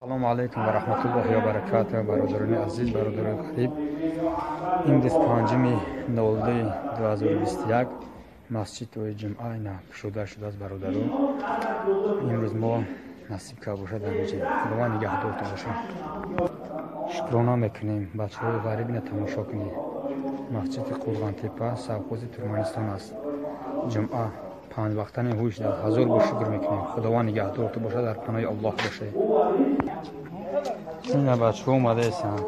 Салому алайкум ва раҳматуллоҳи ва баракатуҳ, бародарони азиз, бародарони ғариб. Имрӯз 5-02-2021 масҷиди ҷумъа ина кушода шудааст, бародарон. Имрӯз мо насиб карда бошад дар инҷо. Худованд нигаҳдортон бошад. Шукрона мекунем. Бачаҳои ғариб ина тамошо кунед. Масҷиди Қурғонтепа, совхози Туркманистон аст. Ҷумъа панҷ вақтани ҳуш дар ҳазор бор шукр мекунем. Худованд нигаҳдортон бошад, дар паноҳи Аллоҳ бошед. Ина бачаҳо омадаестанд.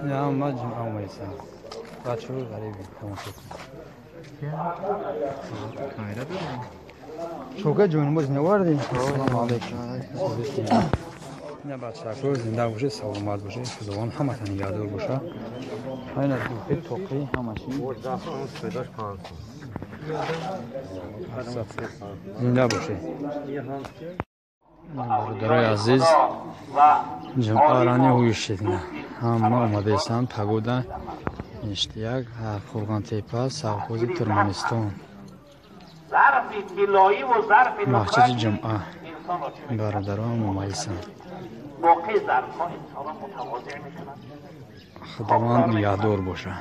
Ина ҳама ҷумъа омадаестанд. Бачаҳои ғариби тамошо кунед. Чока ҷойнамоз навардӣ? Ассалому алайкум. Ина бачаҳо зинда бошед, саломат бошед. Худованд ҳаматон нигаҳдор бошад. Ина духи тоқи ҳамаши. Зинда бошед. Бародарои азиз, ҷумъарани ҳуйшед. Ҳама омадаестанд. Погода ништияк, Қурғонтепа, совхози Туркманистон. Масҷиди ҷумъа. Бародарон омадаестанд. Худованд нигаҳдор бошад.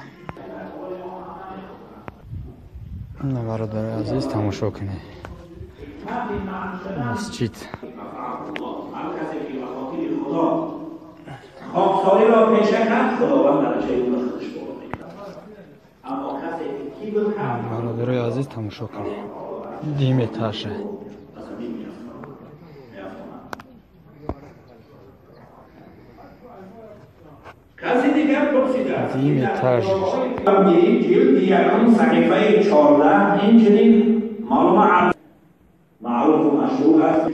Бародарои азиз, тамошо кунед. Масҷид. خاکساری را پیشه کرد، خداوند درجه او را خودش بالا می‌کند. اما کسی که کبر کرد، бародарои азиз, тамошо кунед. Диметаша. کسی دیگر پرسیده است. دیمتاژ. جلد یکم صحیفه 14 اینچنین معلوم معروف و مشهور است.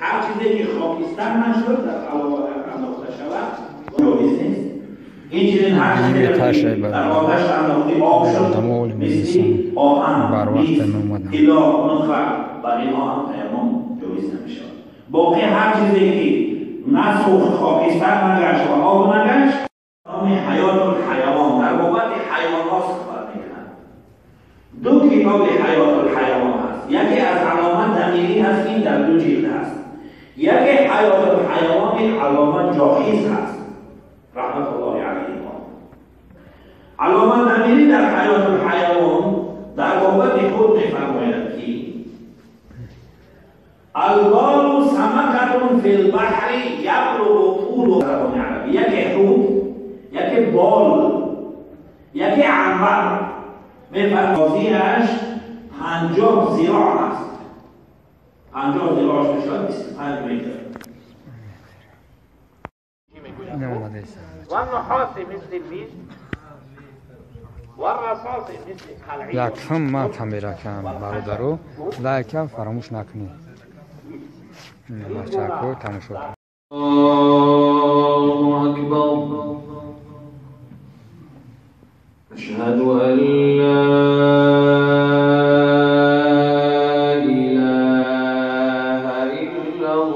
هر چیزی که خاکستر نشد در انداخته شود جایز نیست. این چنین هر چیزی که در آتش انداخته آب شد مثل آهن، میز، طلا، نقره و اینها هم تیمم جایز نمیشود. باقی هر چیزی که نسوخت، خاکستر نگشت و آب نگشت، نام حیات الحیوان در بابت حیوانات صحبت میکند. دو کتاب حیات الحیوان هست. یکی از علامه دمیری هست، این در دو جلد هست. یکی حیات الحیوان علامه جاحظ هست رحمت الله علیه. علامه دمیری در حیات الحیوان در بابت خود میفرماید که البال سمکة فی البحر یبلغ طول زبان عربی. یکی حوت، یکی بال، یکی عنبر. میفرمایدش 50 ذراع است. 50 ذراعش میشود 25 متر. Якам ман камеракам, бародаро, лайкам фаромӯш накунед. Бачаҳо тамошо кунед. Аллоҳу акбар. Ашҳаду ан ла илаҳа иллаллоҳ.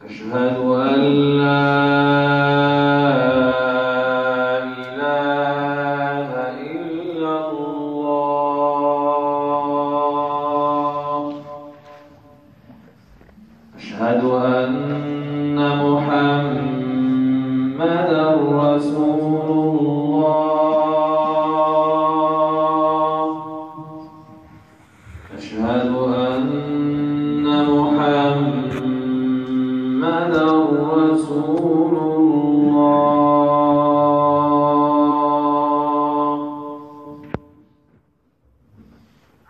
Ашҳаду ан ла илаҳа иллаллоҳ. Ашҳаду анна Муҳаммадан расулуллоҳ. Ашҳаду анна Муҳаммадан расулуллоҳ.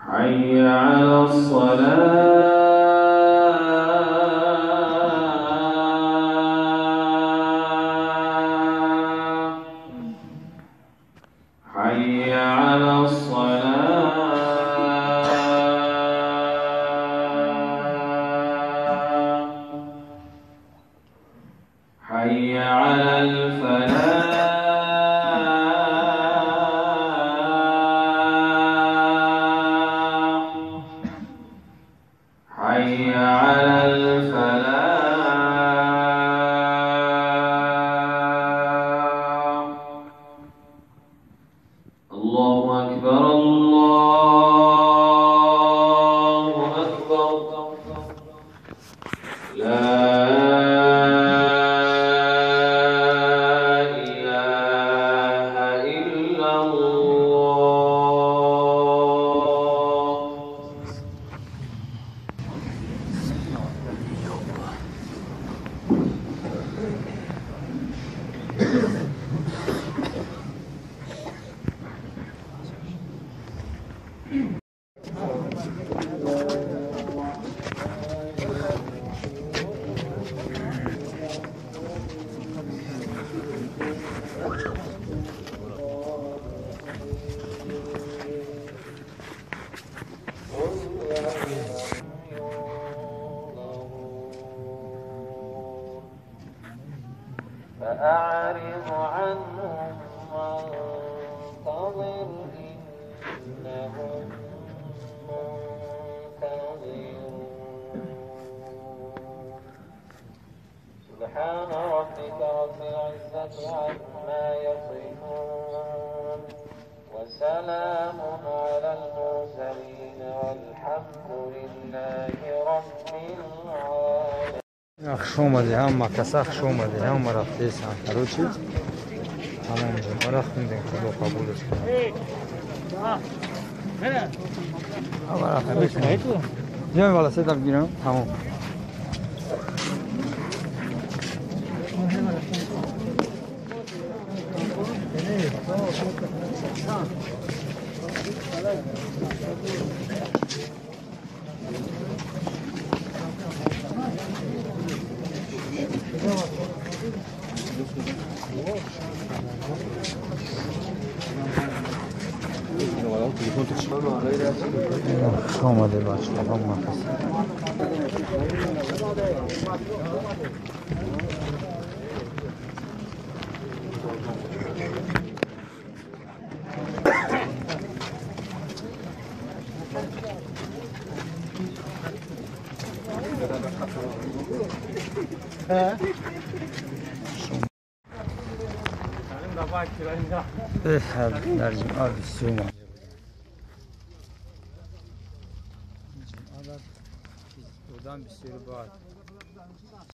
Ҳайя алас-салоҳ. Ҳайя алас-салоҳ. Ҳайя алал-фалоҳ. Ҳайя алал-фалоҳ. Аллоҳу акбар. أكبر الله أكبر لا إله إلا الله. فأعرض عنهم وانتظر إنهم منتظرون. سبحان ربك رب العزة عما يصفون وسلام على المرسلين والحمد لله رب العالمين. Хуш омадӣ, ҳама каса хуш омадӣ, ҳама рафтесан. Короче, тамом ҷумъара хундем, Худо қабулаш кунад. Ҳама рафтесан. Биём велосипедам гирам, тамом. Хуш омадӣ бачаҳо, ҳама каса. Дар ҷумъа бисёр одам бисёр бад.